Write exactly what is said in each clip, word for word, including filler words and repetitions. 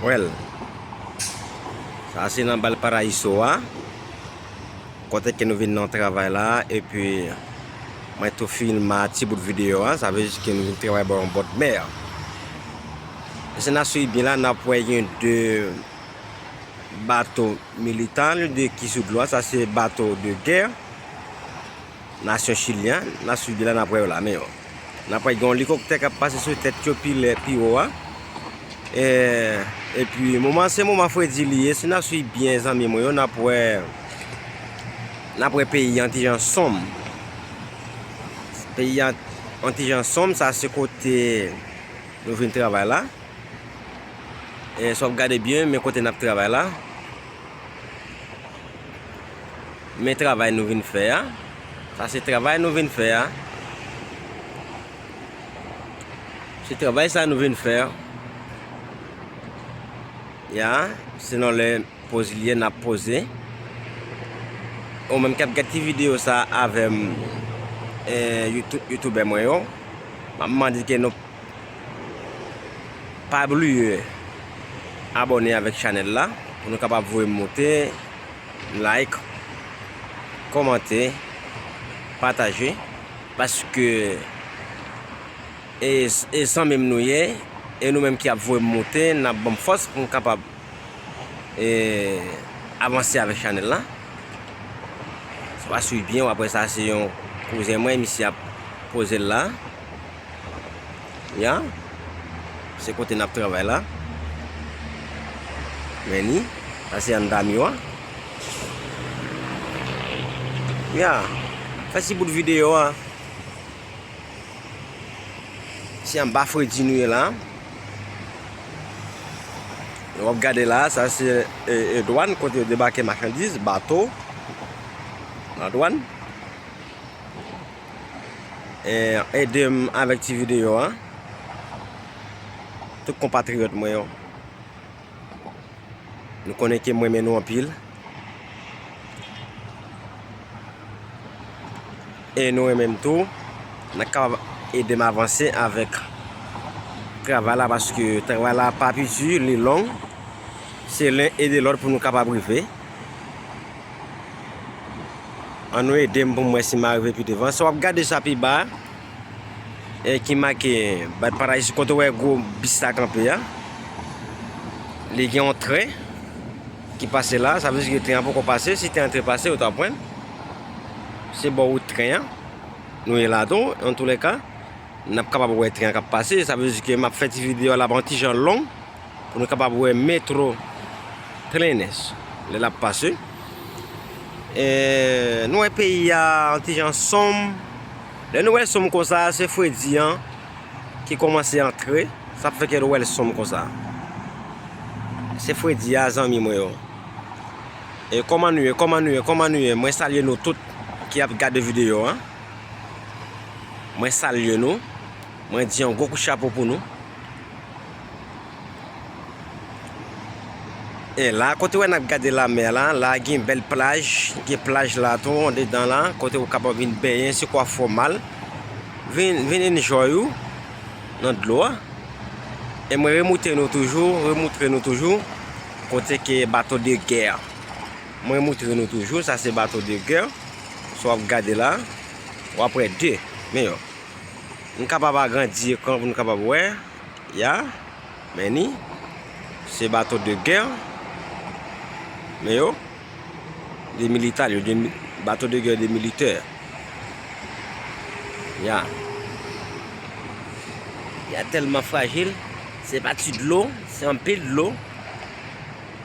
Well, sa se nan Valparaiso a, kote ke nou vin nan travay la, epi mwen tou filme ti bout videyo a, sa vle di ke nou vin travay bò yon bòt mè. E si n ap swiv byen la, n ap wè gen de bato militè, de ki sou dlo a, sa se bato de gè. Nasyon Chili an, n ap swiv la, n ap wè yo la, men yo. N ap wè gen yon elikoptè k ap pase sou tèt yo pi lè, pi wo a. E, epi, moman, se moman fredi li ye. Si n ap swiv byen, zanmi mwen yo, n ap wè, n ap wè peyi an ti jan sonm. Peyi an, an ti jan sonm, sa se kote nou vin travay la. E, si w ap gade byen, men kote n ap travay la. Men travay nou vin fè a. Sa se travay nou vin fè a. Se travay sa nou vin fè a. Ya, se nan lè poz li ye, n ap poze. Ou menm k ap gade ti videyo sa avè m, eh, YouTube, youtubè mwen yo, m ap mande ke nou pa bliye abòne avèk chanèl la pou nou kapab voye m moute, like, kòmante, pataje, paske e, e zanmi m nou ye, e nou menm ki ap voye m moute, n ap ban m fòs pou m kapab, e, avanse avèk chanèl la. Si w ap swiv byen, w ap wè sa se yon kouzen mwen, misye ap poze l la. Ya. Se kote n ap travay la. Men ni, sa se andamyo a. Ya. Fè ti bout videyo a. Se anba fredi nou ye la. W ap gade la, sa se, e, e, dwàn, kote yo debake machandiz, bato, nan dwàn. E, ede m avèk ti videyo a. Tout konpatriyòt mwen yo. Nou konnen ke m renmen nou anpil. E nou renmen m tou. N ap kapab ede m avanse avèk travay la, paske travay la pa piti, li long. Se len ede lòt pou nou kapab rive. Ann nou ede m pou m wè si m a rive pi devan. Si w ap gade sa pi ba, e ki make Valparaiso, kote w wè gwo bis la kanpe a. Li gen yon tren ki pase la, sa vle di ke tren an poko pase. Si tren an te pase, yo t ap wè l. Se bò wout tren an nou ye la tou, antoulèka, n ap kapab wè tren an k ap pase. Sa vle di ke m ap fè ti videyo a la yon ti jan long. Pou nou kapab wè metwo Trenes lè l ap pase. E, nou wè peyi a yon ti jan sonm. Lè nou wè l sonm konsa, se fredi an ki kòmanse antre. Sa k fè ke nou wè l sonm konsa. Se fredi a, zanmi mwen yo. E kòman nou ye, kòman nou ye, kòman nou ye? Mwen salye nou tout ki ap gade videyo an. Mwen salye nou. Mwen di yon gwo kout chapo pou nou. E la, kote w wè n ap gade lamè la, la gen bèl plaj, gen plaj la tou, andedan la, kote w kapab vin benyen, si kò w fè w mal, vin, vin enjoy ou nan dlo a. E mwen remoutre nou toujou, remoutre nou toujou, kote ke bato de gè. Mwen remoutre nou toujou, sa se bato de gè. Si w ap gade la, w ap wè de. Men yo. M kapab agrandi ekran pou nou kapab wè. Ya. Men ni. Se bato de gè. Men yo. De militè, yo de mi-, bato de gè de militè. Ya. Ya tèlman frajil. Se pa ti dlo, se anpil dlo.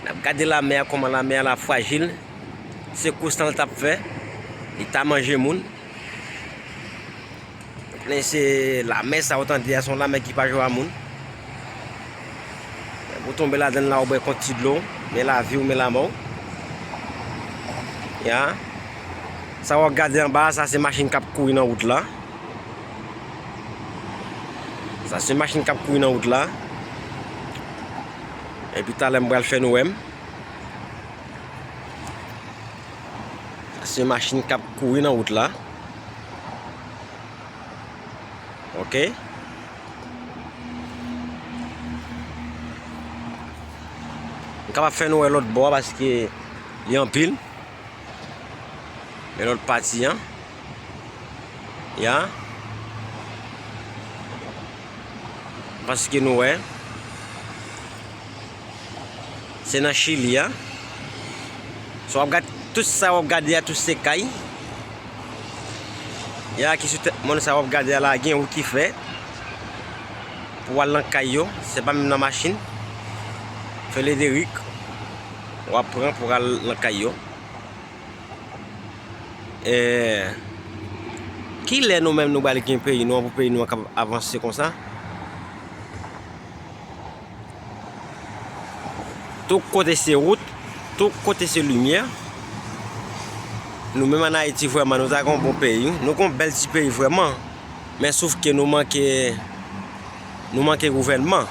N ap gade lamè a, kòman lamè a la frajil. Sekous lan l t ap fè, li ta manje moun. Men se lamè sa w tande a, se yon lamè ki pa jwe a moun. Ou tonbe ladan l la, ou bwè kont ti dlo, men lavi w, men lanmò w. Ya. Sa w ap gade anba a, sa se machin k ap kouri nan wout la. Sa se machin k ap kouri nan wout la. Epi talè m pral fè nou wè m. Sa se machin k ap kouri nan wout la. Ok. Kapab fè nou wè lòt bò a paske li anpil. Men lòt pati an. Ya. Paske nou wè. Se nan Chili a. So w ap gad, tout sa w ap gade a, tout se kay. Ya ki sou tèt mòn sa w ap gade a la, gen wout ki fè. Pou w al nan kay yo, se pa menm nan machin. Felederik, w ap pran pou w al nan kay yo. Eh, kilè nou menm nou pral gen peyi nou an pou peyi nou an kab avanse konsa? Tout kote se wout, tout kote se limyè. Nou menm ann Ayiti vrèman nou ta gen yon bon peyi. Nou gen yon bèl ti peyi vrèman. Men sof ke nou manke, nou manke gouvènman.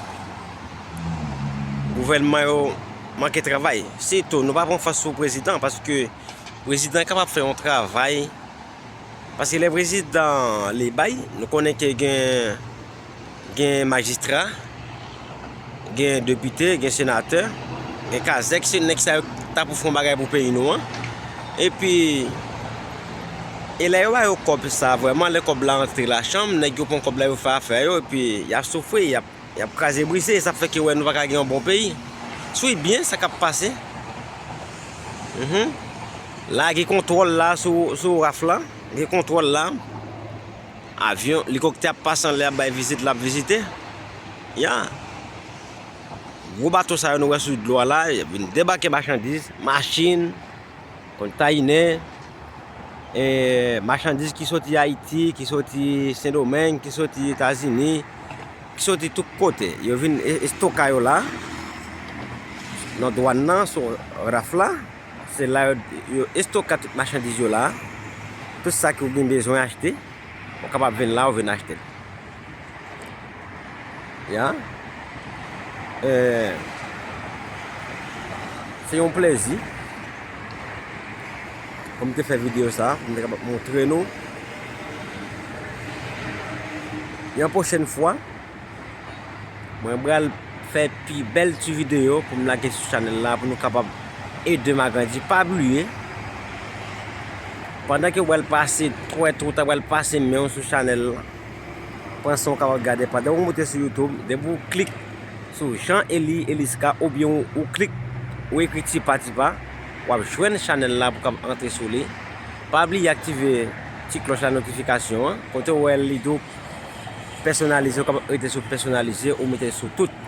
Gouvènman yo manke travay. Sitou, nou pa pran fòs sou prezidan paske prezidan kapab fè yon travay. Paske lè prezidan li bay, nou konnen ke gen, gen majistra, gen depite, gen senatè, gen kazèk, se nèg sa yo ta pou fè yon bagay pou peyi nou an. Epi, e lè yo ba yo kòb sa, vrèman, lè kòb la antre lachanm, nèg yo pran kòb la, yo fè afè yo, epi y ap soufri, y ap, y ap kraze brize, sa fè ke wè nou pa ka gen yon bon peyi. Si w byen, sa k ap pase? Mhm. La, gen kontwòl la sou, sou raf la, gen kontwòl la. Avyon, likoptè ap pase anlè, ap bay vizit, l ap vizite. Ya. Gwo bato sa yo nou wè sou dlo a la, y ap vin debake machandiz, machin, kontayinè, e, machandiz ki soti Ayiti, ki soti Sendomeng, ki soti Etazini, ki soti tout kote. Yo vin e-, estoka yo la, nan dwàn nan, sou raf la. Se la yo, yo estoka tout machandiz yo la. Tout sa ke w gen bezwen achte, ou kapab vin la, ou vin achte l. Ya. Eh, se yon plezi pou m te fè videyo sa, pou m te kapab montre nou. Yon pwochèn fwa, mwen pral fè pi bèl ti videyo pou m lage sou chanèl la, pou nou kapab ede m agrandi. Pa bliye, pandan ke w pral pase, twè tou, ta pral pase men w sou chanèl la. Pran san w kapab gade. Pandan w moute sou YouTube, depi w klik sou Jean Élie Elisca oubyen w, w klik, w ekri Tipa Tipa, w ap jwenn chanèl la pou w kapab antre sou li. Pa bliye aktive ti klòch la notifikasyon an. Kote w wè li tou pèsonalize, w kapab rete sou pèsonalize ou mete sou tout.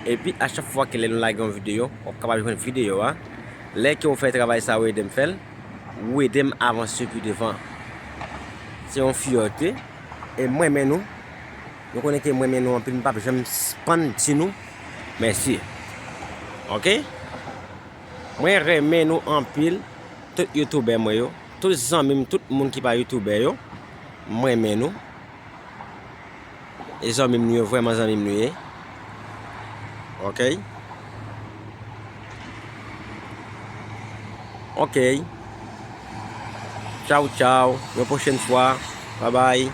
Epi, a chak fwa ke lè nou lage yon videyo, w ap kapab jwenn videyo a. Lè ke w fè travay sa, w ede m fè l, w ede m avanse pi devan. Se yon fyète. E m renmen nou. Nou konnen ke m renmen nou anpil, m p ap janm sispann di nou mèsi. Oke? Mwen renmen nou anpil, tout youtubè mwen yo, tout zanmi m, tout moun ki pa youtubè yo, m renmen nou. E zanmi m nou ye, vrèman zanmi m nou ye. Oke? Oke. Tchaw, tchaw. Yon pwochèn fwa. Babay.